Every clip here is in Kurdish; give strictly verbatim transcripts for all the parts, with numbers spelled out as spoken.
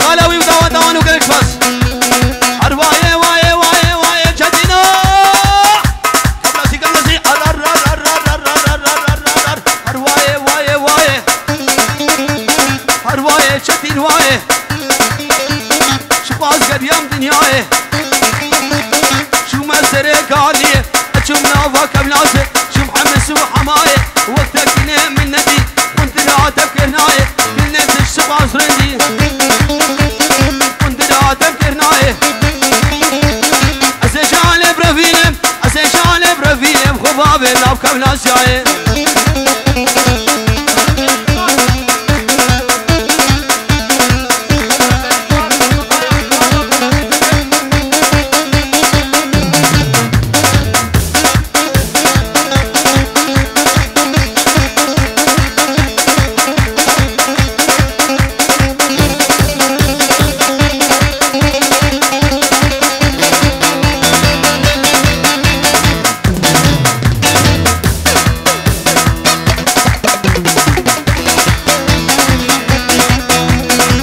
Xala wî û dawa dawan û gelek spas. Her waye, waye, waye, waye, Çetîno. Kamlasî, kamlasî. Ar, ar, ar. Her waye, waye, waye. Her waye, Çetîn waye. Şiqas geriyam dinyayê. Şûme serê kaliyê. Eçûm nava kevlasê. Şûm hemis û hemayê. Wek tekînê min nedî. Xwintira tevkirnayê. Dilê tişt spas rindî. Xwintira tevkirnayê. Ez ê şalê birevînim. Ez ê şalê birevînim. Xwe bavê nav kevlasyayê.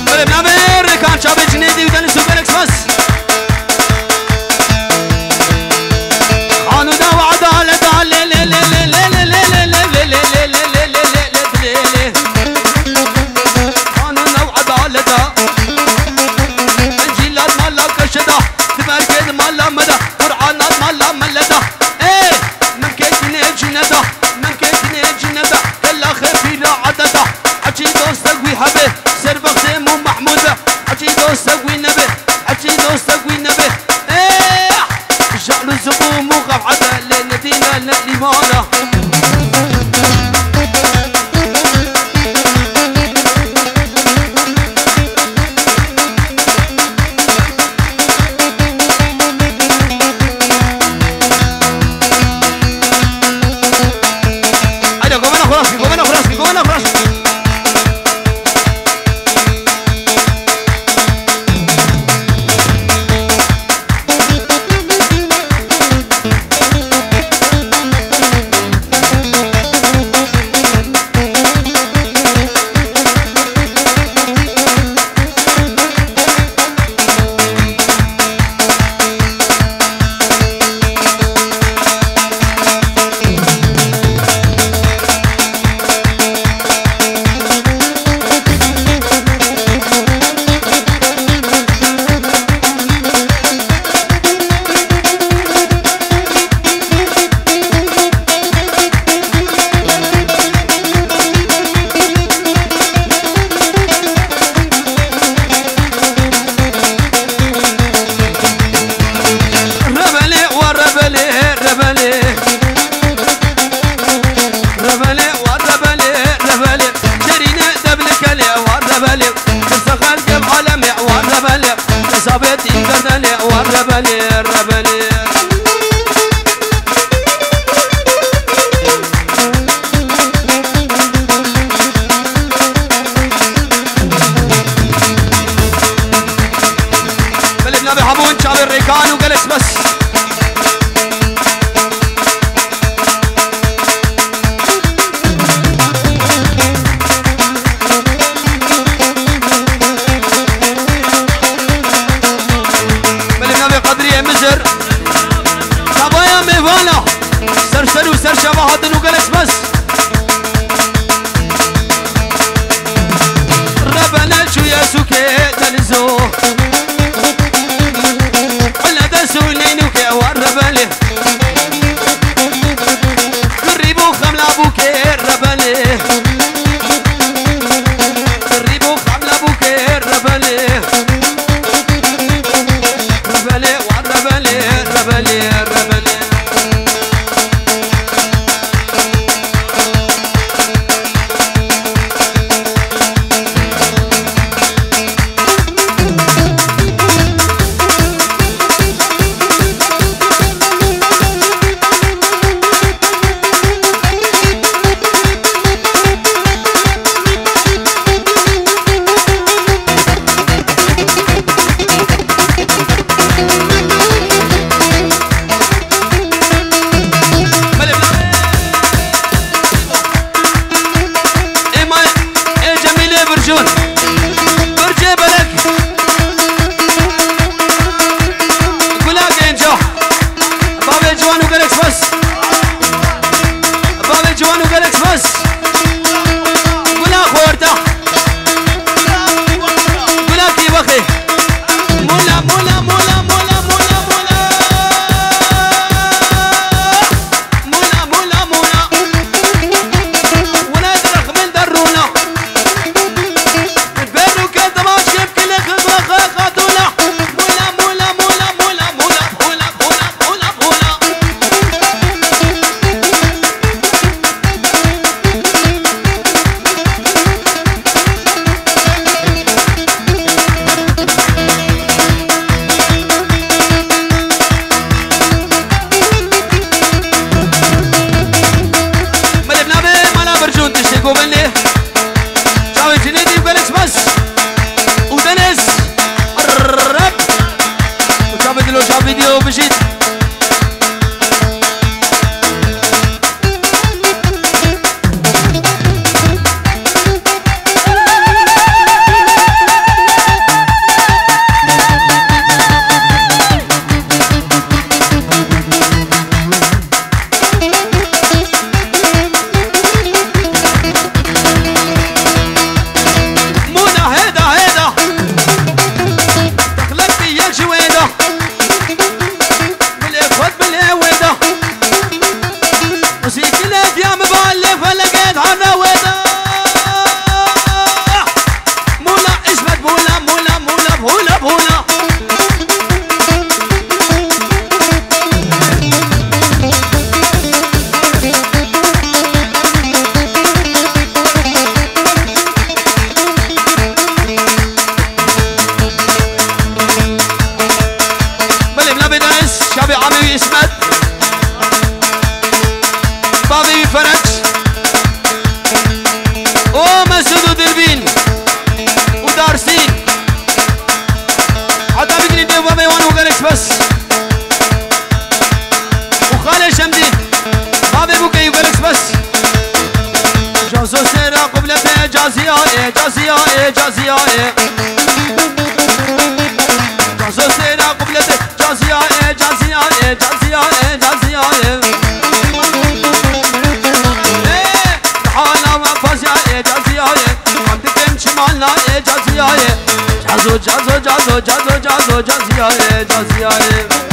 Belê, navê rêkan çavê Cinêdî û Denis û Belek spas. Qanûna û edaleta lê, lê, lê. Qanûna û edaleta. Encîla mala keşe da, timerkê mala me da, Qur'ana mala me le da. Ê, min kê dinê cîne da, min kê dinê cîne da. Kela xefîra edeta. Hecî dostek wî hebe, serbextê mû Mehmûd be. Hecî dostek wî nebe, hecî dostek wî nebe. Ê, Jal û ziqûm û qev'ete lê nedîne ne lîmana. Haydi, govena xwe rast kî, govena xwe rast kî, govena xwe rast kî. Rebelê, wa rebelê, rebelê. Rebelê, wa rebelê, rebelê. Şerîne deblikelê, wa rebelê. Qisa xelkê alemê, wa rebelê. Qisabetî gerdelê, wa rebelê, rebelê. Belê, navê hemû çavê rêkan û gelek spas. Belê, navê Qedriyê Mizir. Çavaya mêvana. Ser ser û ser çava hatin û gelek spas. Rebele çûye sûkê denizo. Ile de sû neynûkê war rebelê. Kirî bû xemla bûkê rebelê. Kirî bû xemla bûkê rebelê. Rebelê, war rebelê, rebelê, rebelê. Êma ê Cemîlê Bircûn. Bircê Belek. Ê caziya, ê caziya, ê. Cazo sêra qubletê. Caziya, ê caziya, ê caziya, ê caziya, ê. Ê, hala me faziya, ê caziya, ê. Em dikim çimana, ê caziya, ê. Cazo, cazo, cazo, cazo, cazo, caziya, ê caziya, ê.